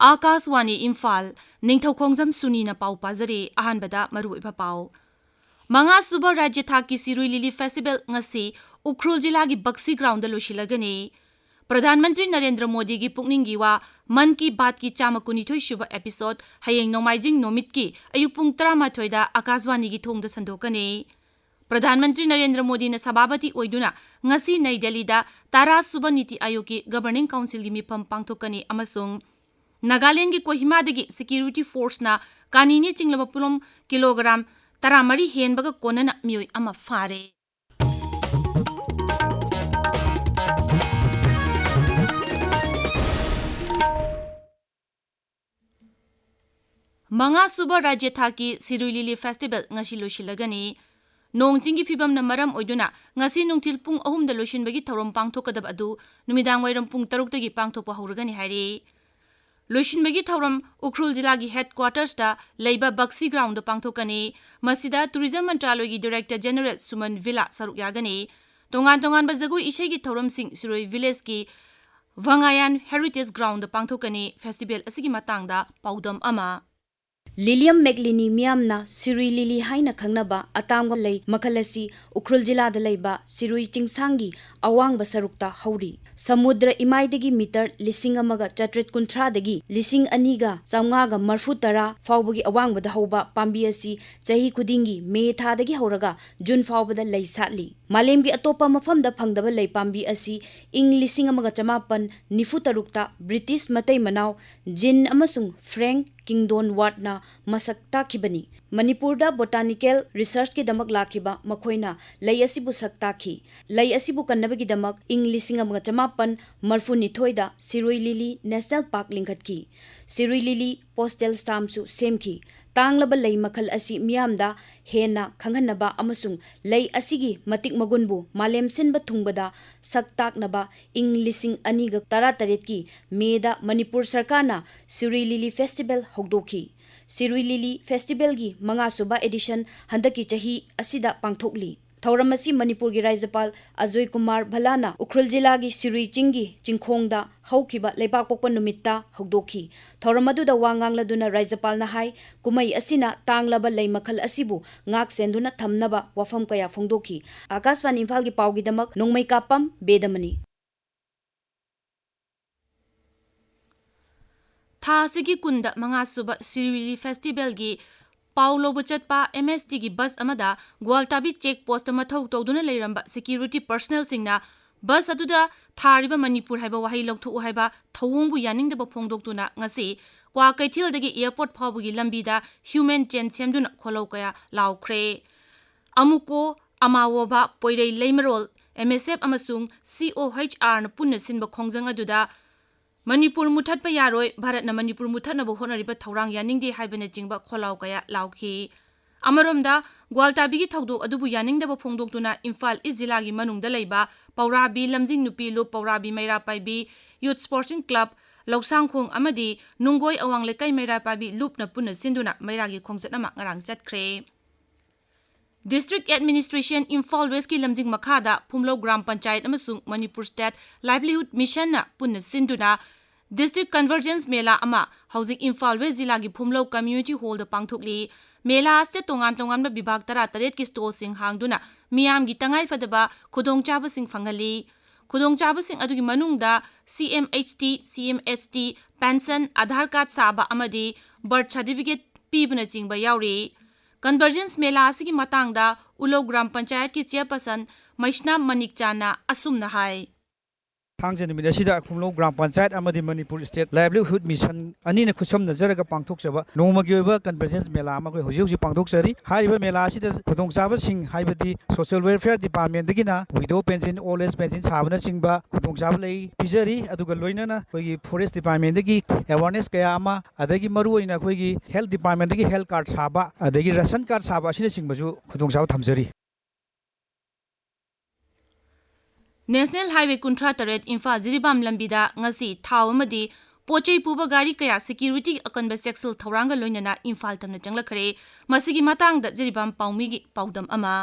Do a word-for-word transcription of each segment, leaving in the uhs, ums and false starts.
ꯑꯥꯀꯥꯁꯋꯥꯅꯤ ꯏꯝꯐꯥꯜ, ꯅꯤꯡꯊꯧꯈꯣꯡꯖꯝ ꯁꯨꯅꯤꯅ ꯄꯥꯎ ꯄꯥꯖꯔꯤ꯫ ꯑꯍꯥꯟꯕꯗ ꯃꯔꯨꯑꯣꯏꯕ ꯄꯥꯎ꯫ ꯃꯉꯥꯁꯨꯕ ꯔꯥꯖ꯭ꯌ ꯊꯥꯛꯀꯤ ꯁꯤꯔꯨꯏ ꯂꯤꯂꯤ ꯐꯦꯁꯇꯤꯚꯦꯜ ꯉꯁꯤ ꯎꯈ꯭ꯔꯨꯜ ꯖꯤꯂꯥꯒꯤ ꯕꯛꯁꯤ ꯒ꯭ꯔꯥꯎꯟꯗ ꯂꯣꯏꯁꯤꯜꯂꯒꯅꯤ꯫ ꯄ꯭ꯔꯙꯥꯟ ꯃꯟꯇ꯭ꯔꯤ ꯅꯔꯦꯟꯗ꯭ꯔ ꯃꯣꯗꯤꯒꯤ ꯄꯨꯛꯅꯤꯡꯒꯤ ꯋꯥ, ꯃꯟ ꯀꯤ ꯕꯥꯠꯀꯤ ꯆꯥꯝꯃ ꯀꯨꯟꯅꯤꯊꯣꯏ ꯁꯨꯕ ꯑꯦꯄꯤꯁꯣꯗ ꯍꯌꯦꯡ ꯅꯣꯡꯃꯥꯏꯖꯤꯡ ꯅꯨꯃꯤꯠꯀꯤ ꯑꯌꯨꯛ ꯄꯨꯡ ꯇꯔꯥꯃꯥꯊꯣꯏꯗ ꯑꯥꯀꯥꯁꯋꯥꯅꯤꯒꯤ ꯊꯣꯡꯗ ꯁꯟꯗꯣꯛꯀꯅꯤ꯫ ꯄ꯭ꯔꯙꯥꯟ ꯃꯟꯇ꯭ꯔꯤ ꯅꯔꯦꯟꯗ꯭ꯔ ꯃꯣꯗꯤꯅ ꯁꯚꯥꯄꯇꯤ ꯑꯣꯏꯗꯨꯅ ꯉꯁꯤ ꯅꯩ ꯗꯦꯜꯂꯤꯗ ꯇꯔꯥ ꯁꯨꯕ ꯅꯤꯇꯤ ꯑꯥꯌꯣꯒꯀꯤ ꯒꯚꯔꯅꯤꯡ ꯀꯥꯎꯟꯁꯤꯜꯒꯤ ꯃꯤꯐꯝ ꯄꯥꯡꯊꯣꯛꯀꯅꯤ ꯑꯃꯁꯨꯡ ꯅꯥꯒꯥꯂꯦꯟꯗꯒꯤ ꯀꯣꯍꯤꯃꯥꯗꯒꯤ ꯁꯦꯀ꯭ꯌꯨꯔꯤꯇꯤ ꯐꯣꯔꯁꯅ ꯀꯥꯅꯤꯅꯤ ꯆꯤꯡꯂꯕ ꯄꯣꯠꯂꯨꯝ ꯀꯤꯂꯣꯒ꯭ꯔꯥꯝ ꯇꯔꯥꯃꯔꯤ ꯍꯦꯟꯕꯒ ꯀꯣꯟꯅꯅ ꯃꯤꯑꯣꯏ ꯑꯃ ꯐꯥꯔꯦ꯫ ꯃꯉꯥꯁꯨꯕ ꯔꯥꯖ꯭ꯌ ꯊꯥꯛꯀꯤ ꯁꯤꯔꯨꯏ ꯂꯤꯂꯤ ꯐꯦꯁꯇꯤꯚꯦꯜ ꯉꯁꯤ ꯂꯣꯏꯁꯤꯜꯂꯒꯅꯤ꯫ ꯅꯣꯡ ꯆꯤꯡꯒꯤ ꯐꯤꯕꯝꯅ ꯃꯔꯝ ꯑꯣꯏꯗꯨꯅ ꯉꯁꯤ ꯅꯨꯡꯊꯤꯜ ꯄꯨꯡ ꯑꯍꯨꯝꯗ ꯂꯣꯏꯁꯤꯟꯕꯒꯤ ꯊꯧꯔꯝ ꯄꯥꯡꯊꯣꯛꯀꯗꯕ ꯑꯗꯨ ꯅꯨꯃꯤꯗꯥꯡ ꯋꯥꯏꯔꯝ ꯄꯨꯡ ꯇꯔꯨꯛꯇꯒꯤ ꯄꯥꯡꯊꯣꯛꯄ ꯍꯧꯔꯒꯅꯤ ꯍꯥꯏꯔꯤ꯫ ꯂꯣꯏꯁꯤꯟꯕꯒꯤ ꯊꯧꯔꯝ ꯎꯈ꯭ꯔꯨꯜ ꯖꯤꯂꯥꯒꯤ ꯍꯦꯗꯀ꯭ꯋꯥꯇꯔꯁꯇ ꯂꯩꯕ ꯕꯛꯁꯤ ꯒ꯭ꯔꯥꯎꯟꯗ ꯄꯥꯡꯊꯣꯛꯀꯅꯤ꯫ ꯃꯁꯤꯗ ꯇꯨꯔꯤꯖꯝ ꯃꯟꯇ꯭ꯔꯥꯂꯣꯏꯒꯤ ꯗꯤꯔꯦꯛꯇꯔ ꯖꯦꯅꯔꯦꯜ ꯁꯨꯃꯟ ꯚꯤꯂꯥ ꯁꯔꯨꯛ ꯌꯥꯒꯅꯤ꯫ ꯇꯣꯉꯥꯟ ꯇꯣꯉꯥꯟꯕ ꯖꯒꯣꯏ ꯏꯁꯩꯒꯤ ꯊꯧꯔꯝꯁꯤꯡ ꯁꯤꯔꯣꯏ ꯚꯤꯂꯦꯖꯀꯤ ꯚꯉꯥꯌꯥꯟ ꯍꯦꯔꯤꯇꯦꯖ ꯒ꯭ꯔꯥꯎꯟꯗ ꯄꯥꯡꯊꯣꯛꯀꯅꯤ꯫ ꯐꯦꯁꯇꯤꯚꯦꯜ ꯑꯁꯤꯒꯤ ꯃꯇꯥꯡꯗ ꯄꯥꯎꯗꯝ ꯑꯃ꯫ ꯂꯤꯂꯤꯌꯝ ꯃꯦꯛꯂꯤꯅꯤ ꯃꯤꯌꯥꯝꯅ ꯁꯤꯔꯨꯏ ꯂꯤꯂꯤ ꯍꯥꯏꯅ ꯈꯪꯅꯕ ꯑꯇꯥꯡꯕ ꯂꯩ ꯃꯈꯜ ꯑꯁꯤ ꯎꯈ꯭ꯔꯨꯜ ꯖꯤꯂꯥꯗ ꯂꯩꯕ ꯁꯤꯔꯨꯏ ꯆꯤꯡꯁꯥꯡꯒꯤ ꯑꯋꯥꯡꯕ ꯁꯔꯨꯛꯇ ꯍꯧꯔꯤ꯫ ꯁꯃꯨꯗ꯭ꯔ ꯏꯃꯥꯏꯗꯒꯤ ꯃꯤꯇꯔ ꯂꯤꯁꯤꯡ ꯑꯃꯒ ꯆꯥꯇ꯭ꯔꯦꯠ ꯀꯨꯟꯊ꯭ꯔꯥꯗꯒꯤ ꯂꯤꯁꯤꯡ ꯑꯅꯤꯒ ꯆꯥꯝꯃꯉꯥꯒ ꯃꯔꯐꯨ ꯇꯔꯥ ꯐꯥꯎꯕꯒꯤ ꯑꯋꯥꯡꯕꯗ ꯍꯧꯕ ꯄꯥꯝꯕꯤ ꯑꯁꯤ ꯆꯍꯤ ꯈꯨꯗꯤꯡꯒꯤ ꯃꯦ ꯊꯥꯗꯒꯤ ꯍꯧꯔꯒ ꯖꯨꯟ ꯐꯥꯎꯕꯗ ꯂꯩ ꯁꯥꯠꯂꯤ꯫ ꯃꯥꯂꯦꯝꯒꯤ ꯑꯇꯣꯞꯄ ꯃꯐꯝꯗ ꯐꯪꯗꯕ ꯂꯩ ꯄꯥꯝꯕꯤ ꯑꯁꯤ ꯏꯪ ꯂꯤꯁꯤꯡ ꯑꯃꯒ ꯆꯃꯥꯄꯟ ꯅꯤꯐꯨ ꯇꯔꯨꯛꯇ ꯕ꯭ꯔꯤꯇꯤꯁ ꯃꯇꯩ ꯃꯅꯥꯎ ꯖꯤꯟ ꯑꯃꯁꯨꯡ ꯐ꯭ꯔꯦꯡꯛ ꯀꯤꯡꯗꯣꯟꯋꯥꯔꯠꯅ ꯃꯁꯛ ꯇꯥꯛꯈꯤꯕꯅꯤ꯫ ꯃꯅꯤꯄꯨꯔꯗ ꯕꯣꯇꯥꯅꯤꯀꯦꯜ ꯔꯤꯁꯔꯆꯀꯤꯗꯃꯛ ꯂꯥꯛꯈꯤꯕ ꯃꯈꯣꯏꯅ ꯂꯩ ꯑꯁꯤꯕꯨ ꯁꯛ ꯇꯥꯛꯈꯤ꯫ ꯂꯩ ꯑꯁꯤꯕꯨ ꯀꯟꯅꯕꯒꯤꯗꯃꯛ ꯏꯪ ꯂꯤꯁꯤꯡ ꯑꯃꯒ ꯆꯃꯥꯄꯟ ꯃꯔꯐꯨ ꯅꯤꯊꯣꯏꯗ ꯁꯤꯔꯣꯏ ꯂꯤꯂꯤ ꯅꯦꯁꯅꯦꯜ ꯄꯥꯔꯛ ꯂꯤꯡꯈꯠꯈꯤ꯫ ꯁꯤꯔꯨꯏ ꯂꯤꯂꯤ ꯄꯣꯁꯇꯦꯜ ꯁ꯭ꯇꯥꯝꯞꯁꯨ ꯁꯦꯝꯈꯤ꯫ ꯇꯥꯡꯂꯕ ꯂꯩ ꯃꯈꯜ ꯑꯁꯤ ꯃꯤꯌꯥꯝꯗ ꯍꯦꯟꯅ ꯈꯪꯍꯟꯅꯕ ꯑꯃꯁꯨꯡ ꯂꯩ ꯑꯁꯤꯒꯤ ꯃꯇꯤꯛ ꯃꯒꯨꯟꯕꯨ ꯃꯥꯂꯦꯝ ꯁꯤꯟꯕ ꯊꯨꯡꯕꯗ ꯁꯛ ꯇꯥꯛꯅꯕ ꯏꯪ ꯂꯤꯁꯤꯡ ꯑꯅꯤꯒ ꯇꯔꯥꯇꯔꯦꯠꯀꯤ ꯃꯦꯗ ꯃꯅꯤꯄꯨꯔ ꯁꯔꯀꯥꯔꯅ ꯁꯤꯔꯨꯏ ꯂꯤꯂꯤ ꯐꯦꯁꯇꯤꯚꯦꯜ ꯍꯧꯗꯣꯛꯈꯤ꯫ ꯁꯤꯔꯨꯏ ꯂꯤꯂꯤ ꯐꯦꯁꯇꯤꯚꯦꯜꯒꯤ ꯃꯉꯥꯁꯨꯕ ꯑꯦꯗꯤꯁꯟ ꯍꯟꯗꯛꯀꯤ ꯆꯍꯤ ꯑꯁꯤꯗ ꯄꯥꯡꯊꯣꯛꯂꯤ꯫ ꯊꯧꯔꯝ ꯑꯁꯤ ꯃꯅꯤꯄꯨꯔꯒꯤ ꯔꯥꯖ꯭ꯌꯄꯥꯜ ꯑꯖꯣꯏ ꯀꯨꯃꯥꯔ ꯚꯜꯂꯥꯅ ꯎꯈ꯭ꯔꯨꯜ ꯖꯤꯂꯥꯒꯤ ꯁꯤꯔꯨꯏ ꯆꯤꯡꯒꯤ ꯆꯤꯡꯈꯣꯡꯗ ꯍꯧꯈꯤꯕ ꯂꯩꯕꯥꯛꯄꯣꯛꯄ ꯅꯨꯃꯤꯠꯇ ꯍꯧꯗꯣꯛꯈꯤ꯫ ꯊꯧꯔꯝ ꯑꯗꯨꯗ ꯋꯥ ꯉꯥꯡꯂꯗꯨꯅ ꯔꯥꯖ꯭ꯌꯄꯥꯜꯅ ꯍꯥꯏ, ꯀꯨꯝꯍꯩ ꯑꯁꯤꯅ ꯇꯥꯡꯂꯕ ꯂꯩ ꯃꯈꯜ ꯑꯁꯤꯕꯨ ꯉꯥꯛ ꯁꯦꯟꯗꯨꯅ ꯊꯝꯅꯕ ꯋꯥꯐꯝ ꯀꯌꯥ ꯐꯣꯡꯗꯣꯛꯈꯤ꯫ ꯑꯥꯀꯥꯁꯕꯥꯅꯤ ꯏꯝꯐꯥꯜꯒꯤ ꯄꯥꯎꯒꯤꯗꯃꯛ ꯅꯣꯡꯃꯩ ꯀꯥꯞꯄꯝ ꯕꯦꯗꯃꯅꯤ꯫ ꯊꯥ ꯑꯁꯤꯒꯤ ꯀꯨꯟꯗ ꯃꯉꯥ ꯁꯨꯕ ꯁꯤꯔꯨꯏ ꯂꯤꯂꯤ ꯐꯦꯁꯇꯤꯚꯦꯜꯒꯤ ꯄꯥꯎ ꯂꯧꯕ ꯆꯠꯄ ꯑꯦꯝ ꯑꯦꯁ ꯇꯤꯒꯤ ꯕꯁ ꯑꯃꯗ ꯒ꯭ꯋꯥꯜꯇꯥꯕꯤ ꯆꯦꯛ ꯄꯣꯁꯇ ꯃꯊꯧ ꯇꯧꯗꯨꯅ ꯂꯩꯔꯝꯕ ꯁꯦꯀ꯭ꯌꯨꯔꯤꯇꯤ ꯄꯔꯁꯅꯦꯜꯁꯤꯡꯅ ꯕꯁ ꯑꯗꯨꯗ ꯊꯥꯔꯤꯕ ꯃꯅꯤꯄꯨꯔ ꯍꯥꯏꯕ ꯋꯥꯍꯩ ꯂꯧꯊꯣꯛꯎ ꯍꯥꯏꯕ ꯊꯧꯑꯣꯡꯕꯨ ꯌꯥꯅꯤꯡꯗꯕ ꯐꯣꯡꯗꯣꯛꯇꯨꯅ ꯉꯁꯤ ꯀ꯭ꯋꯥꯀꯩꯊꯦꯜꯗꯒꯤ ꯑꯦꯌꯔꯄꯣꯔꯠ ꯐꯥꯎꯕꯒꯤ ꯂꯝꯕꯤꯗ ꯍ꯭ꯌꯨꯃꯦꯟ ꯆꯦꯟ ꯁꯦꯝꯗꯨꯅ ꯈꯣꯜꯂꯧ ꯀꯌꯥ ꯂꯥꯎꯈ꯭ꯔꯦ꯫ ꯑꯃꯨꯀꯣ, ꯑꯃꯥꯋꯣꯕꯥ, ꯄꯣꯏꯔꯩ ꯂꯩꯃꯔꯣꯜ, ꯑꯦꯝ ꯑꯦꯁ ꯑꯦꯐ ꯑꯃꯁꯨꯡ ꯁꯤ ꯑꯣ ꯑꯩꯆ ꯑꯥꯔꯅ ꯄꯨꯟꯅ ꯁꯤꯟꯕ ꯈꯣꯡꯖꯪ ꯑꯗꯨꯗ ꯃꯅꯤꯄꯨꯔ ꯃꯨꯊꯠꯄ ꯌꯥꯔꯣꯏ, ꯚꯥꯔꯠꯅ ꯃꯅꯤꯄꯨꯔ ꯃꯨꯊꯠꯅꯕ ꯍꯣꯠꯅꯔꯤꯕ ꯊꯧꯔꯥꯡ ꯌꯥꯅꯤꯡꯗꯦ ꯍꯥꯏꯕꯅꯆꯤꯡꯕ ꯈꯣꯜꯂꯥꯎ ꯀꯌꯥ ꯂꯥꯎꯈꯤ꯫ ꯑꯃꯔꯣꯝꯗ, ꯒ꯭ꯋꯥꯜꯇꯥꯕꯤꯒꯤ ꯊꯧꯗꯣꯛ ꯑꯗꯨꯕꯨ ꯌꯥꯅꯤꯡꯗꯕ ꯐꯣꯡꯗꯣꯛꯇꯨꯅ ꯏꯝꯐꯥꯜ ꯏꯁ ꯖꯤꯂꯥꯒꯤ ꯃꯅꯨꯡꯗ ꯂꯩꯕ ꯄꯧꯔꯥꯕꯤ ꯂꯝꯖꯤꯡ ꯅꯨꯄꯤ ꯂꯨꯞ, ꯄꯧꯔꯥꯕꯤ ꯃꯩꯔꯥ ꯄꯥꯏꯕꯤ ꯌꯨꯠ ꯁ꯭ꯄꯣꯔꯠꯁꯤꯡ ꯀ꯭ꯂꯕ, ꯂꯧꯁꯥꯡꯈꯣꯡ ꯑꯃꯗꯤ ꯅꯨꯡꯒꯣꯏ ꯑꯋꯥꯡ ꯂꯩꯀꯥꯏ ꯃꯩꯔꯥ ꯄꯥꯏꯕꯤ ꯂꯨꯞꯅ ꯄꯨꯟꯅ ꯁꯤꯟꯗꯨꯅ ꯃꯩꯔꯥꯒꯤ ꯈꯣꯡꯆꯠ ꯑꯃ ꯉꯔꯥꯡ ꯆꯠꯈ꯭ꯔꯦ꯫ ꯗꯤꯁꯇ꯭ꯔꯤꯛ ꯑꯦꯗꯃꯤꯅꯤꯁꯇ꯭ꯔꯦꯁꯟ ꯏꯝꯐꯥꯜ ꯋꯦꯁꯀꯤ ꯂꯝꯖꯤꯡ ꯃꯈꯥꯗ ꯐꯨꯝꯂꯧ ꯒ꯭ꯔꯥꯝ ꯄꯟꯆꯥꯌꯠ ꯑꯃꯁꯨꯡ ꯃꯅꯤꯄꯨꯔ ꯁ꯭ꯇꯦꯠ ꯂꯥꯏꯚꯂꯤꯍꯨꯗ ꯃꯤꯁꯟꯅ ꯄꯨꯟꯅ ꯁꯤꯟꯗꯨꯅ ꯗꯤꯁꯇ꯭ꯔꯤꯛ ꯀꯟꯚꯔꯖꯦꯟꯁ ꯃꯦꯂꯥ ꯑꯃ ꯍꯧꯖꯤꯛ ꯏꯝꯐꯥꯜ ꯋꯦꯁ ꯖꯤꯂꯥꯒꯤ ꯐꯨꯝꯂꯧ ꯀꯝꯃ꯭ꯌꯨꯅꯤꯇꯤ ꯍꯣꯜꯗ ꯄꯥꯡꯊꯣꯛꯂꯤ꯫ ꯃꯦꯂꯥ ꯑꯁꯤꯗ ꯇꯣꯉꯥꯟ ꯇꯣꯉꯥꯟꯕ ꯕꯤꯚꯥꯒ ꯇꯔꯥꯇꯔꯦꯠꯀꯤ ꯁ꯭ꯇꯣꯜꯁꯤꯡ ꯍꯥꯡꯗꯨꯅ ꯃꯤꯌꯥꯝꯒꯤ ꯇꯉꯥꯏꯐꯗꯕ ꯈꯨꯗꯣꯡꯆꯥꯕꯁꯤꯡ ꯐꯪꯍꯜꯂꯤ꯫ ꯈꯨꯗꯣꯡꯆꯥꯕꯁꯤꯡ ꯑꯗꯨꯒꯤ ꯃꯅꯨꯡꯗ ꯁꯤ ꯑꯦꯝ ꯑꯩꯆ ꯇꯤ, ꯁꯤ ꯑꯦꯝ ꯑꯦꯁ ꯇꯤ, ꯄꯦꯟꯁꯟ, ꯑꯙꯥꯔ ꯀꯥꯔꯗ ꯁꯥꯕ ꯑꯃꯗꯤ ꯕꯔꯊ ꯁꯥꯔꯇꯤꯐꯤꯀꯦꯠ ꯄꯤꯕꯅꯆꯤꯡꯕ ꯌꯥꯎꯔꯤ꯫ ꯀꯟꯚꯔꯖꯦꯟꯁ ꯃꯦꯂꯥ ꯑꯁꯤꯒꯤ ꯃꯇꯥꯡꯗ ꯎꯂꯧ ꯒ꯭ꯔꯥꯝ ꯄꯟꯆꯥꯌꯠꯀꯤ ꯆꯦꯌꯔꯄꯔꯁꯟ ꯃꯩꯁꯅꯥꯝ ꯃꯅꯤꯛꯆꯥꯟꯅ ꯑꯁꯨꯝꯅ ꯍꯥꯏ꯫ ꯊꯥꯡꯖ ꯅꯨꯃꯤꯠ ꯑꯁꯤꯗ ꯈꯨꯝꯂꯧ ꯒ꯭ꯔꯥꯝ ꯄꯟꯆꯥꯌꯠ ꯑꯃꯗꯤ ꯃꯅꯤꯄꯨꯔ ꯁ꯭ꯇꯦꯠ ꯂꯥꯏꯚꯂꯤꯍꯨꯗ ꯃꯤꯁꯟ ꯑꯅꯤꯅ ꯈꯨꯠꯁꯝꯅꯖꯔꯒ ꯄꯥꯡꯊꯣꯛꯆꯕ ꯅꯣꯡꯃꯒꯤ ꯑꯣꯏꯕ ꯀꯟꯚꯔꯖꯦꯟꯁ ꯃꯦꯂꯥ ꯑꯃ ꯑꯩꯈꯣꯏ ꯍꯧꯖꯤꯛ ꯍꯧꯖꯤꯛ ꯄꯥꯡꯊꯣꯛꯆꯔꯤ꯫ ꯍꯥꯏꯔꯤꯕ ꯃꯦꯂꯥ ꯑꯁꯤꯗ ꯈꯨꯗꯣꯡꯆꯥꯕꯁꯤꯡ, ꯍꯥꯏꯕꯗꯤ ꯁꯣꯁꯤꯌꯦꯜ ꯋꯦꯜꯐꯤꯌꯔ ꯗꯤꯄꯥꯔꯠꯃꯦꯟꯗꯒꯤꯅ widow pension, old age pension ꯁꯥꯕꯅꯆꯤꯡꯕ ꯈꯨꯗꯣꯡꯆꯥꯕ ꯂꯩ, ꯄꯤꯖꯔꯤ꯫ ꯑꯗꯨꯒ ꯂꯣꯏꯅꯅ ꯑꯩꯈꯣꯏꯒꯤ ꯐꯣꯔꯦꯁ ꯗꯤꯄꯥꯔꯠꯃꯦꯟꯗꯒꯤ ꯑꯦꯋꯥꯔꯅꯦꯁ ꯀꯌꯥ ꯑꯃ, ꯑꯗꯒꯤ ꯃꯔꯨꯑꯣꯏꯅ ꯑꯩꯈꯣꯏꯒꯤ ꯍꯦꯜꯊ ꯗꯤꯄꯥꯔꯠꯃꯦꯟꯗꯒꯤ ꯍꯦꯜꯊ ꯀꯥꯔꯗ ꯁꯥꯕ, ꯑꯗꯒꯤ ꯔꯦꯁꯟ ꯀꯥꯔꯗ ꯁꯥꯕ ꯑꯁꯤꯅꯆꯤꯡꯕꯁꯨ ꯈꯨꯗꯣꯡꯆꯥꯕ ꯊꯝꯖꯔꯤ꯫ ꯅꯦꯁꯅꯦꯜ ꯍꯥꯏꯋꯦ ꯀꯨꯟꯊ꯭ꯔꯥ ꯇꯔꯦꯠ ꯏꯝꯐꯥꯜ ꯖꯤꯔꯤꯕꯥꯝ ꯂꯝꯕꯤꯗ ꯉꯁꯤ ꯊꯥꯎ ꯑꯃꯗꯤ ꯄꯣꯠ ꯆꯩ ꯄꯨꯕ ꯒꯥꯔꯤ ꯀꯌꯥ ꯁꯦꯀ꯭ꯌꯨꯔꯤꯇꯤ ꯑꯀꯟꯕ ꯆꯦꯛꯁꯤꯜ ꯊꯧꯔꯥꯡꯒ ꯂꯣꯏꯅꯅ ꯏꯝꯐꯥꯜ ꯇꯝꯅ ꯆꯪꯂꯛꯈ꯭ꯔꯦ꯫ ꯃꯁꯤꯒꯤ ꯃꯇꯥꯡꯗ ꯖꯤꯔꯤꯕꯥꯝ ꯄꯥꯎꯃꯤꯒꯤ ꯄꯥꯎꯗꯝ ꯑꯃ꯫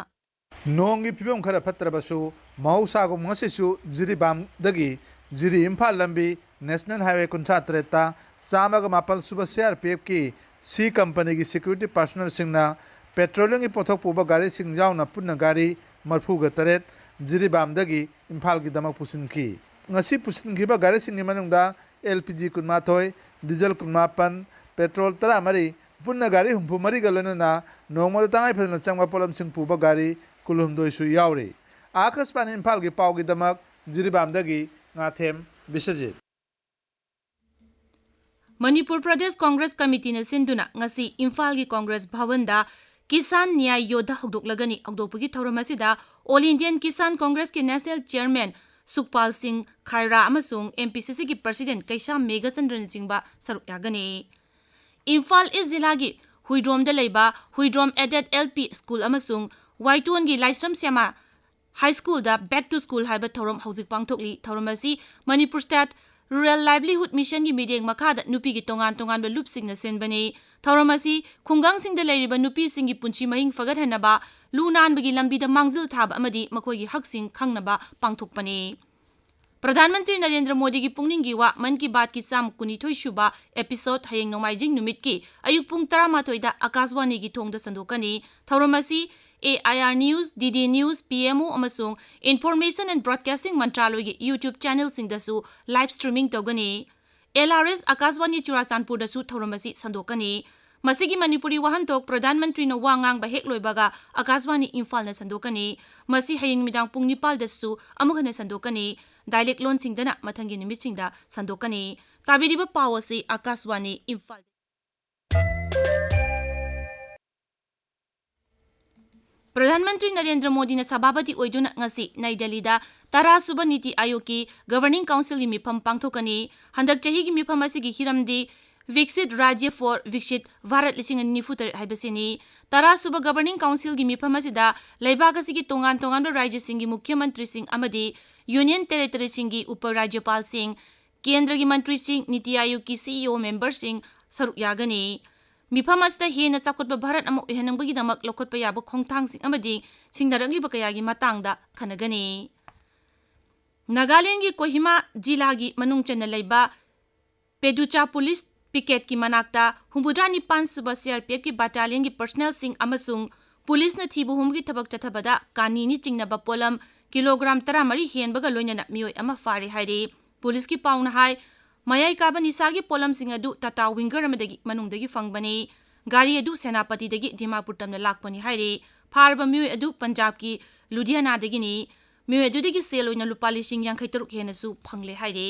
ꯅꯣꯡꯒꯤ ꯐꯤꯕꯝ ꯈꯔ ꯐꯠꯇ꯭ꯔꯕꯁꯨ, ꯃꯍꯧꯁꯥꯒꯨꯝ ꯉꯁꯤꯁꯨ ꯖꯤꯔꯤꯕꯥꯝꯗꯒꯤ ꯖꯤꯔꯤ ꯏꯝꯐꯥꯜ ꯂꯝꯕꯤ ꯅꯦꯁꯅꯦꯜ ꯍꯥꯏꯋꯦ ꯀꯨꯟꯊ꯭ꯔꯥ ꯇꯔꯦꯠꯇ ꯆꯥꯝꯃꯒ ꯃꯥꯄꯜ ꯁꯨꯕ ꯁꯤꯑꯥꯔꯄꯤꯑꯦꯐꯀꯤ ꯁꯤ ꯀꯝꯄꯅꯤꯒꯤ ꯁꯦꯀ꯭ꯌꯨꯔꯤꯇꯤ ꯄꯥꯔꯁꯣꯅꯦꯜꯁꯤꯡꯅ ꯄꯦꯇ꯭ꯔꯣꯂꯤꯌꯝꯒꯤ ꯄꯣꯠꯊꯣꯛ ꯄꯨꯕ ꯒꯥꯔꯤꯁꯤꯡ ꯌꯥꯎꯅ ꯄꯨꯟꯅ ꯒꯥꯔꯤ ꯃꯔꯤꯐꯨꯒ ꯇꯔꯦꯠ ꯖꯤꯔꯤꯕꯥꯝꯗꯒꯤ ꯏꯝꯐꯥꯜꯒꯤꯗꯃꯛ ꯄꯨꯁꯤꯟꯈꯤ꯫ ꯉꯁꯤ ꯄꯨꯁꯤꯟꯈꯤꯕ ꯒꯥꯔꯤꯁꯤꯡꯒꯤ ꯃꯅꯨꯡꯗ ꯑꯦꯜ ꯄꯤ ꯖꯤ ꯀꯨꯟꯃꯥꯊꯣꯏ, ꯗꯤꯖꯜ ꯀꯨꯟꯃꯥꯄꯟ, ꯄꯦꯇ꯭ꯔꯣꯜ ꯇꯔꯥꯃꯔꯤ, ꯄꯨꯟꯅ ꯒꯥꯔꯤ ꯍꯨꯝꯐꯨ ꯃꯔꯤꯒ ꯂꯣꯏꯅꯅ ꯅꯣꯡꯃꯗ ꯇꯉꯥꯏ ꯐꯗꯅ ꯆꯪꯕ ꯄꯣꯠꯂꯝꯁꯤꯡ ꯄꯨꯕ ꯒꯥꯔꯤ ꯀꯨꯟꯍꯨꯝꯗꯣꯏꯁꯨ ꯌꯥꯎꯔꯤ꯫ ꯑꯥꯀꯥꯁꯕꯥꯅꯤ ꯏꯝꯐꯥꯜꯒꯤ ꯄꯥꯎꯒꯤꯗꯃꯛ ꯖꯤꯔꯤꯕꯥꯝꯗꯒꯤ ꯉꯥꯊꯦꯝ ꯕꯤꯁ꯭ꯋꯖꯤꯠ꯫ ꯃꯅꯤꯄꯨꯔ ꯄ꯭ꯔꯗꯦꯁ ꯀꯣꯡꯒ꯭ꯔꯦꯁ ꯀꯃꯤꯇꯤꯅ ꯁꯤꯟꯗꯨꯅ ꯉꯁꯤ ꯏꯝꯐꯥꯜꯒꯤ ꯀꯣꯡꯒ꯭ꯔꯦꯁ ꯚꯋꯟꯗ ꯀꯤꯁꯥꯟ ꯅ꯭ꯌꯥꯌ ꯌꯣꯙꯥ ꯍꯧꯗꯣꯛꯂꯒꯅꯤ꯫ ꯍꯧꯗꯣꯛꯄꯒꯤ ꯊꯧꯔꯝ ꯑꯁꯤꯗ ꯑꯣꯜ ꯏꯟꯗꯤꯌꯟ ꯀꯤꯁꯥꯟ ꯀꯣꯡꯒ꯭ꯔꯦꯁꯀꯤ ꯅꯦꯁꯅꯦꯜ ꯆꯤꯌꯔꯃꯦꯟ ꯁꯨꯈꯄꯥꯜ ꯁꯤꯡ ꯈꯥꯏꯔꯥ ꯑꯃꯁꯨꯡ ꯑꯦꯝ ꯄꯤ ꯁꯤ ꯁꯤꯒꯤ ꯄ꯭ꯔꯁꯤꯗꯦꯟ ꯀꯩꯁꯥꯝ ꯃꯦꯘꯆꯟꯗ꯭ꯔꯅꯆꯤꯡꯕ ꯁꯔꯨꯛ ꯌꯥꯒꯅꯤ꯫ ꯏꯝꯐꯥꯜ ꯏꯁ ꯖꯤꯂꯥꯒꯤ ꯍꯨꯏꯗ꯭ꯔꯣꯝꯗ ꯂꯩꯕ Huidrom aided L P school ꯑꯃꯁꯨꯡ ꯋꯥꯏꯇꯣꯟꯒꯤ ꯂꯥꯏꯁ꯭ꯔꯝ ꯁ꯭ꯌꯥꯃ ꯍꯥꯏ ꯁ꯭ꯀꯨꯜꯗ Back to School ꯍꯥꯏꯕ ꯊꯧꯔꯝ ꯍꯧꯖꯤꯛ ꯄꯥꯡꯊꯣꯛꯂꯤ꯫ ꯊꯧꯔꯝ ꯑꯁꯤ ꯃꯅꯤꯄꯨꯔ ꯁ꯭ꯇꯦꯠ ꯔꯨꯔꯦꯜ ꯂꯥꯏꯚꯂꯤꯍꯨꯗ ꯃꯤꯁꯟꯒꯤ ꯃꯤꯠꯌꯦꯡ ꯃꯈꯥꯗ ꯅꯨꯄꯤꯒꯤ ꯇꯣꯉꯥꯟ ꯇꯣꯉꯥꯟꯕ ꯂꯨꯞꯁꯤꯡꯅ ꯁꯤꯟꯕꯅꯤ꯫ ꯊꯧꯔꯝ ꯑꯁꯤ ꯈꯨꯡꯒꯪꯁꯤꯡꯗ ꯂꯩꯔꯤꯕ ꯅꯨꯄꯤꯁꯤꯡꯒꯤ ꯄꯨꯟꯁꯤ ꯃꯍꯤꯡ ꯐꯒꯠꯍꯟꯅꯕ, ꯂꯨ ꯅꯥꯟꯕꯒꯤ ꯂꯝꯕꯤꯗ ꯃꯥꯡꯖꯤꯜ ꯊꯥꯕ ꯑꯃꯗꯤ ꯃꯈꯣꯏꯒꯤ ꯍꯛꯁꯤꯡ ꯈꯪꯅꯕ ꯄꯥꯡꯊꯣꯛꯄꯅꯤ꯫ ꯄ꯭ꯔꯙꯥꯟ ꯃꯟꯇ꯭ꯔꯤ ꯅꯔꯦꯟꯗ꯭ꯔ ꯃꯣꯗꯤꯒꯤ ꯄꯨꯛꯅꯤꯡꯒꯤ ꯋꯥ ꯃꯟ ꯀꯤ ꯕꯥꯠꯀꯤ ꯆꯥꯝꯃ ꯀꯨꯟꯅꯤꯊꯣꯏ ꯁꯨꯕ episode ꯍꯌꯦꯡ ꯅꯣꯡꯃꯥꯏꯖꯤꯡ ꯅꯨꯃꯤꯠꯀꯤ ꯑꯌꯨꯛ ꯄꯨꯡ ꯇꯔꯥꯃꯥꯊꯣꯏꯗ ꯑꯀꯥꯁꯕꯥꯅꯤꯒꯤ ꯊꯣꯡꯗ ꯁꯟꯗꯣꯛꯀꯅꯤ꯫ ꯊꯧꯔꯝ ꯑꯁꯤ A I R News, D D News, P M O ꯑꯃꯁꯨꯡ Information and Broadcasting ꯃꯟꯇ꯭ꯔꯥꯂꯣꯏꯒꯤ YouTube ꯆꯦꯅꯦꯜꯁꯤꯡꯗꯁꯨ live streaming ꯇꯧꯒꯅꯤ꯫ L R S ꯑꯀꯥꯁꯕꯥꯅꯤ ꯆꯨꯔꯥꯆꯥꯟꯄꯨꯔꯗꯁꯨ ꯊꯧꯔꯝ ꯑꯁꯤ ꯁꯟꯗꯣꯛꯀꯅꯤ꯫ ꯃꯁꯤꯒꯤ ꯃꯅꯤꯄꯨꯔꯤ ꯋꯥꯍꯟꯊꯣꯛ ꯄ꯭ꯔꯙꯥꯟ ꯃꯟꯇ꯭ꯔꯤꯅ ꯋꯥ ꯉꯥꯡꯕ ꯍꯦꯛ ꯂꯣꯏꯕꯒ ꯑꯀꯥꯁꯕꯥꯅꯤ ꯏꯝꯐꯥꯜꯅ ꯁꯟꯗꯣꯛꯀꯅꯤ꯫ ꯃꯁꯤ ꯍꯌꯦꯡ ꯅꯨꯃꯤꯗꯥꯡ ꯄꯨꯡ ꯅꯤꯄꯥꯜꯗꯁꯨ ꯑꯃꯨꯛ ꯍꯟꯅ ꯁꯟꯗꯣꯛꯀꯅꯤ꯫ Dialect ꯂꯣꯟꯁꯤꯡꯗꯅ ꯃꯊꯪꯒꯤ ꯅꯨꯃꯤꯠꯁꯤꯡꯗ ꯁꯟꯗꯣꯛꯀꯅꯤ꯫ ꯇꯥꯕꯤꯔꯤꯕ ꯄꯥꯎ ꯑꯁꯤ ꯑꯀꯥꯁꯕꯥꯅꯤ ꯏꯝꯐꯥꯜ꯫ ꯄ꯭ꯔꯙꯥꯟ ꯃꯟꯇ꯭ꯔꯤ ꯅꯔꯦꯟꯗ꯭ꯔ ꯃꯣꯗꯤꯅ ꯁꯚꯥꯄꯇꯤ ꯑꯣꯏꯗꯨꯅ ꯉꯁꯤ ꯅꯩ ꯗꯦꯜꯂꯤꯗ ꯇꯔꯥ ꯁꯨꯕ ꯅꯤꯇꯤ ꯑꯥꯌꯣꯒꯀꯤ Governing Councilꯒꯤ ꯃꯤꯐꯝ ꯄꯥꯡꯊꯣꯛꯀꯅꯤ꯫ ꯍꯟꯗꯛ ꯆꯍꯤꯒꯤ ꯃꯤꯐꯝ ꯑꯁꯤꯒꯤ ꯍꯤꯔꯝꯗꯤ Viksit Rajya for Viksit Bharat ꯂꯤꯁꯤꯡ ꯑꯅꯤ ꯅꯤꯐꯨ ꯇꯔꯦꯠ ꯍꯥꯏꯕꯁꯤꯅꯤ꯫ ꯇꯔꯥ ꯁꯨꯕ Governing Councilꯒꯤ ꯃꯤꯐꯝ ꯑꯁꯤꯗ ꯂꯩꯕꯥꯛ ꯑꯁꯤꯒꯤ ꯇꯣꯉꯥꯟ ꯇꯣꯉꯥꯟꯕ ꯔꯥꯖ꯭ꯌꯁꯤꯡꯒꯤ ꯃꯨꯈ꯭ꯌ ꯃꯟꯇ꯭ꯔꯤꯁꯤꯡ ꯑꯃꯗꯤ Union Territoryꯁꯤꯡꯒꯤ ꯎꯄ ꯔꯥꯖ꯭ꯌꯄꯥꯜꯁꯤꯡ, ꯀꯦꯟꯗ꯭ꯔꯒꯤ ꯃꯟꯇ꯭ꯔꯤꯁꯤꯡ, ꯅꯤꯇꯤ ꯑꯥꯌꯣꯒꯀꯤ C E O memberꯁꯤꯡ ꯁꯔꯨꯛ ꯌꯥꯒꯅꯤ꯫ ꯃꯤꯐꯝ ꯑꯁꯤꯗ ꯍꯦꯟꯅ ꯆꯥꯎꯈꯠꯄ ꯚꯥꯔꯠ ꯑꯃ ꯑꯣꯏꯍꯟꯅꯕꯒꯤꯗꯃꯛ ꯂꯧꯈꯠꯄ ꯌꯥꯕ ꯈꯣꯡꯊꯥꯡꯁꯤꯡ ꯑꯃꯗꯤ ꯁꯤꯡꯅꯔꯛꯂꯤꯕ ꯀꯌꯥꯒꯤ ꯃꯇꯥꯡꯗ ꯈꯟꯅꯒꯅꯤ꯫ ꯅꯥꯒꯥꯂꯦꯟꯒꯤ ꯀꯣꯍꯤꯃꯥ ꯖꯤꯂꯥꯒꯤ ꯃꯅꯨꯡ ꯆꯟꯅ ꯂꯩꯕ ꯄꯦꯗꯨꯆꯥ ꯄꯨꯂꯤꯁ ꯄꯤꯀꯦꯠꯀꯤ ꯃꯅꯥꯛꯇ ꯍꯨꯝꯐꯨꯇꯔꯥ ꯅꯤꯄꯥꯟ ꯁꯨꯕ ꯁꯤ ꯑꯥꯔ ꯄꯤ ꯑꯦꯐꯀꯤ ꯕꯥꯇꯥꯂꯤꯌꯟꯒꯤ ꯄꯔꯁꯅꯦꯜꯁꯤꯡ ꯑꯃꯁꯨꯡ ꯄꯨꯂꯤꯁꯅ ꯊꯤꯕ ꯍꯨꯝꯕꯒꯤ ꯊꯕꯛ ꯆꯠꯊꯕꯗ ꯀꯥꯅꯤꯅꯤ ꯆꯤꯡꯅꯕ ꯄꯣꯠꯂꯝ ꯀꯤꯂꯣꯒ꯭ꯔꯥꯝ ꯇꯔꯥꯃꯔꯤ ꯍꯦꯟꯕꯒ ꯂꯣꯏꯅꯅ ꯃꯤꯑꯣꯏ ꯑꯃ ꯐꯥꯔꯦ ꯍꯥꯏꯔꯤ꯫ ꯄꯨꯂꯤꯁꯀꯤ ꯄꯥꯎꯅ ꯍꯥꯏ, ꯃꯌꯥꯏ ꯀꯥꯕ ꯅꯤꯁꯥꯒꯤ ꯄꯣꯠꯂꯝꯁꯤꯡ ꯑꯗꯨ ꯇꯥꯇꯥ ꯋꯤꯡꯒꯔ ꯑꯃꯗꯒꯤ ꯃꯅꯨꯡꯗꯒꯤ ꯐꯪꯕꯅꯤ꯫ ꯒꯥꯔꯤ ꯑꯗꯨ ꯁꯦꯅꯥꯄꯇꯤꯗꯒꯤ ꯗꯤꯃꯥꯄꯨꯔ ꯇꯝꯅ ꯂꯥꯛꯄꯅꯤ ꯍꯥꯏꯔꯤ꯫ ꯐꯥꯔꯕ ꯃꯤꯑꯣꯏ ꯑꯗꯨ ꯄꯟꯖꯥꯕꯀꯤ ꯂꯨꯙꯤꯌꯥꯅꯥꯗꯒꯤꯅꯤ꯫ ꯃꯤꯑꯣꯏ ꯑꯗꯨꯗꯒꯤ ꯁꯦꯜ ꯑꯣꯏꯅ ꯂꯨꯄꯥ ꯂꯤꯁꯤꯡ ꯌꯥꯡꯈꯩ ꯇꯔꯨꯛ ꯍꯦꯟꯅꯁꯨ ꯐꯪꯂꯦ ꯍꯥꯏꯔꯤ꯫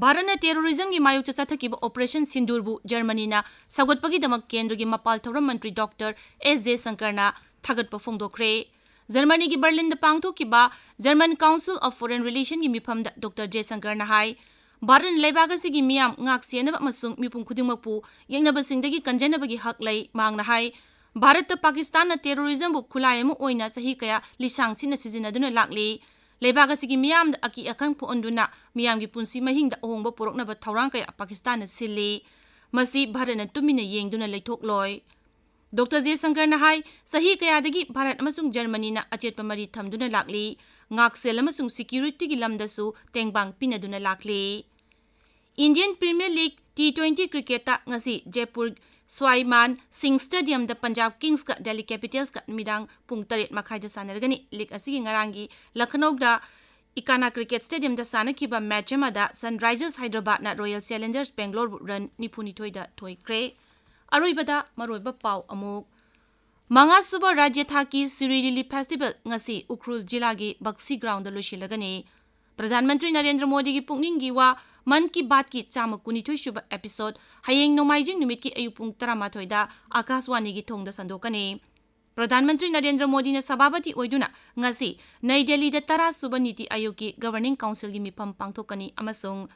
ꯚꯥꯔꯠꯅ ꯇꯦꯔꯣꯔꯤꯖꯝꯒꯤ ꯃꯥꯌꯣꯛꯇ ꯆꯠꯊꯈꯤꯕ ꯑꯣꯄꯔꯦꯁꯟ ꯁꯤꯟꯗꯨꯔꯕꯨ ꯖꯔꯃꯅꯤꯅ ꯁꯧꯒꯠꯄꯒꯤꯗꯃꯛ ꯀꯦꯟꯗ꯭ꯔꯒꯤ ꯃꯄꯥꯜ ꯊꯧꯔꯝ ꯃꯟꯇ꯭ꯔꯤ ꯗꯣꯛꯇꯔ ꯑꯦꯁ ꯖꯦꯁꯪꯀꯔꯅ ꯊꯥꯒꯠꯄ ꯐꯣꯡꯗꯣꯛꯈ꯭ꯔꯦ꯫ ꯖꯔꯃꯅꯤꯒꯤ ꯕꯔꯂꯤꯟꯗ ꯄꯥꯡꯊꯣꯛꯈꯤꯕ German Council of Foreign Relationꯒꯤ ꯃꯤꯐꯝꯗ ꯗꯣꯛꯇꯔ ꯖꯦꯁꯪꯀꯔꯅ ꯍꯥꯏ, ꯚꯥꯔꯠꯅ ꯂꯩꯕꯥꯛ ꯑꯁꯤꯒꯤ ꯃꯤꯌꯥꯝ ꯉꯥꯛ ꯁꯦꯟꯅꯕ ꯑꯃꯁꯨꯡ ꯃꯤꯄꯨꯝ ꯈꯨꯗꯤꯡꯃꯛꯄꯨ ꯌꯦꯛꯅꯕꯁꯤꯡꯗꯒꯤ ꯀꯟꯖꯅꯕꯒꯤ ꯍꯛ ꯂꯩ꯫ ꯃꯍꯥꯛꯅ ꯍꯥꯏ, ꯚꯥꯔꯠꯇ ꯄꯥꯀꯤꯁꯇꯥꯟꯅ ꯇꯦꯔꯣꯔꯤꯖꯝꯕꯨ ꯈꯨꯠꯂꯥꯏ ꯑꯃ ꯑꯣꯏꯅ ꯆꯍꯤ ꯀꯌꯥ ꯂꯤꯁꯥꯡ ꯁꯤꯠꯅ ꯁꯤꯖꯤꯟꯅꯗꯨꯅ ꯂꯥꯛꯂꯤ꯫ ꯂꯩꯕꯥꯛ ꯑꯁꯤꯒꯤ ꯃꯤꯌꯥꯝꯗ ꯑꯀꯤ ꯑꯈꯪ ꯄꯣꯛꯍꯟꯗꯨꯅ ꯃꯤꯌꯥꯝꯒꯤ ꯄꯨꯟꯁꯤ ꯃꯍꯤꯡꯗ ꯑꯍꯣꯡꯕ ꯄꯨꯔꯛꯅꯕ ꯊꯧꯔꯥꯡ ꯀꯌꯥ ꯄꯥꯀꯤꯁꯇꯥꯟꯅ ꯁꯤꯜꯂꯤ꯫ ꯃꯁꯤ ꯚꯥꯔꯠꯅ ꯇꯨꯃꯤꯟꯅ ꯌꯦꯡꯗꯨꯅ ꯂꯩꯊꯣꯛꯂꯣꯏ꯫ ꯗꯣꯛꯇꯔ ꯖꯦꯁꯪꯀꯔꯅ ꯍꯥꯏ, ꯆꯍꯤ ꯀꯌꯥꯗꯒꯤ ꯚꯥꯔꯠ ꯑꯃꯁꯨꯡ ꯖꯔꯃꯅꯤꯅ ꯑꯆꯦꯠꯄ ꯃꯔꯤ ꯊꯝꯗꯨꯅ ꯂꯥꯛꯂꯤ꯫ ꯉꯥꯛꯁꯦꯜ ꯑꯃꯁꯨꯡ ꯁꯦꯀ꯭ꯌꯨꯔꯤꯇꯤꯒꯤ ꯂꯝꯗꯁꯨ ꯇꯦꯡꯕꯥꯡ ꯄꯤꯅꯗꯨꯅ ꯂꯥꯛꯂꯤ꯫ Indian Premier League T twenty cricketꯇ ꯉꯁꯤ ꯖꯦꯄꯨꯔ ꯁ꯭ꯋꯥꯏꯃꯥꯟ ꯁꯤꯡ ꯁ꯭ꯇꯦꯗꯤꯌꯝꯗ ꯄꯟꯖꯥꯕ ꯀꯤꯡꯁꯀ ꯗꯦꯜꯂꯤ ꯀꯦꯄꯤꯇꯦꯜꯁꯀ ꯅꯨꯃꯤꯗꯥꯡ ꯄꯨꯡ ꯇꯔꯦꯠ ꯃꯈꯥꯏꯗ ꯁꯥꯟꯅꯔꯒꯅꯤ꯫ ꯂꯤꯒ ꯑꯁꯤꯒꯤ ꯉꯔꯥꯡꯒꯤ ꯂꯈꯅꯧꯗ ꯏꯀꯥꯅꯥ ꯀ꯭ꯔꯤꯀꯦꯠ ꯁ꯭ꯇꯦꯗꯤꯌꯝꯗ ꯁꯥꯟꯅꯈꯤꯕ ꯃꯦꯆ ꯑꯃꯗ ꯁꯟꯔꯥꯏꯖꯔꯁ ꯍꯥꯏꯗ꯭ꯔꯕꯥꯗꯅ ꯔꯣꯌꯦꯜ ꯆꯦꯂꯦꯟꯖꯔꯁ ꯕꯦꯡꯒꯂꯣꯔꯕꯨ ꯔꯟ ꯅꯤꯐꯨꯅꯤꯊꯣꯏꯗ ꯊꯣꯏꯈ꯭ꯔꯦ꯫ ꯑꯔꯣꯏꯕꯗ ꯃꯔꯨꯑꯣꯏꯕ ꯄꯥꯎ ꯑꯃꯨꯛ꯫ ꯃꯉꯥꯁꯨꯕ ꯔꯥꯖ꯭ꯌ ꯊꯥꯛꯀꯤ ꯁꯤꯔꯨꯏ ꯂꯤꯂꯤ ꯐꯦꯁꯇꯤꯚꯦꯜ ꯉꯁꯤ ꯎꯈ꯭ꯔꯨꯜ ꯖꯤꯂꯥꯒꯤ ꯕꯛꯁꯤ ꯒ꯭ꯔꯥꯎꯟꯗ ꯂꯣꯏꯁꯤꯜꯂꯒꯅꯤ꯫ ꯄ꯭ꯔꯙꯥꯟ ꯃꯟꯇ꯭ꯔꯤ ꯅꯔꯦꯟꯗ꯭ꯔ ꯃꯣꯗꯤꯒꯤ ꯄꯨꯛꯅꯤꯡꯒꯤ ꯋꯥ ꯃꯟ ꯀꯤ ꯕꯥꯠꯀꯤ ꯆꯥꯝꯃ ꯀꯨꯟꯅꯤꯊꯣꯏ ꯁꯨꯕ episode ꯍꯌꯦꯡ ꯅꯣꯡꯃꯥꯏꯖꯤꯡ ꯅꯨꯃꯤꯠꯀꯤ ꯑꯌꯨꯛ ꯄꯨꯡ ꯇꯔꯥꯃꯥꯊꯣꯏꯗ ꯑꯥꯀꯥꯁꯋꯥꯅꯤꯒꯤ ꯊꯣꯡꯗ ꯁꯟꯗꯣꯛꯀꯅꯤ꯫ ꯄ꯭ꯔꯙꯥꯟ ꯃꯟꯇ꯭ꯔꯤ ꯅꯔꯦꯟꯗ꯭ꯔ ꯃꯣꯗꯤꯅ ꯁꯚꯥꯄꯇꯤ ꯑꯣꯏꯗꯨꯅ ꯉꯁꯤ ꯅꯩ ꯗꯦꯜꯂꯤꯗ ꯇꯔꯥ ꯁꯨꯕ ꯅꯤꯇꯤ ꯑꯥꯌꯣꯒꯀꯤ Governing Councilꯒꯤ ꯃꯤꯐꯝ ꯄꯥꯡꯊꯣꯛꯀꯅꯤ ꯑꯃꯁꯨꯡ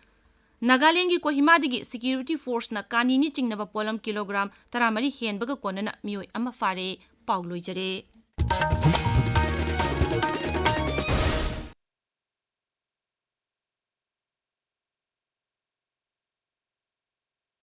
ꯅꯥꯒꯥꯂꯦꯟꯒꯤ ꯀꯣꯍꯤꯃꯥꯗꯒꯤ security forceꯅ ꯀꯥꯅꯤꯅꯤ ꯆꯤꯡꯅꯕ ꯄꯣꯠꯂꯝ ꯀꯤꯂꯣꯒ꯭ꯔꯥꯝ ꯇꯔꯥꯃꯔꯤ ꯍꯦꯟꯕꯒ ꯀꯣꯟꯅꯅ ꯃꯤꯑꯣꯏ ꯑꯃ ꯐꯥꯔꯦ꯫ ꯄꯥꯎ ꯂꯣꯏꯖꯔꯦ꯫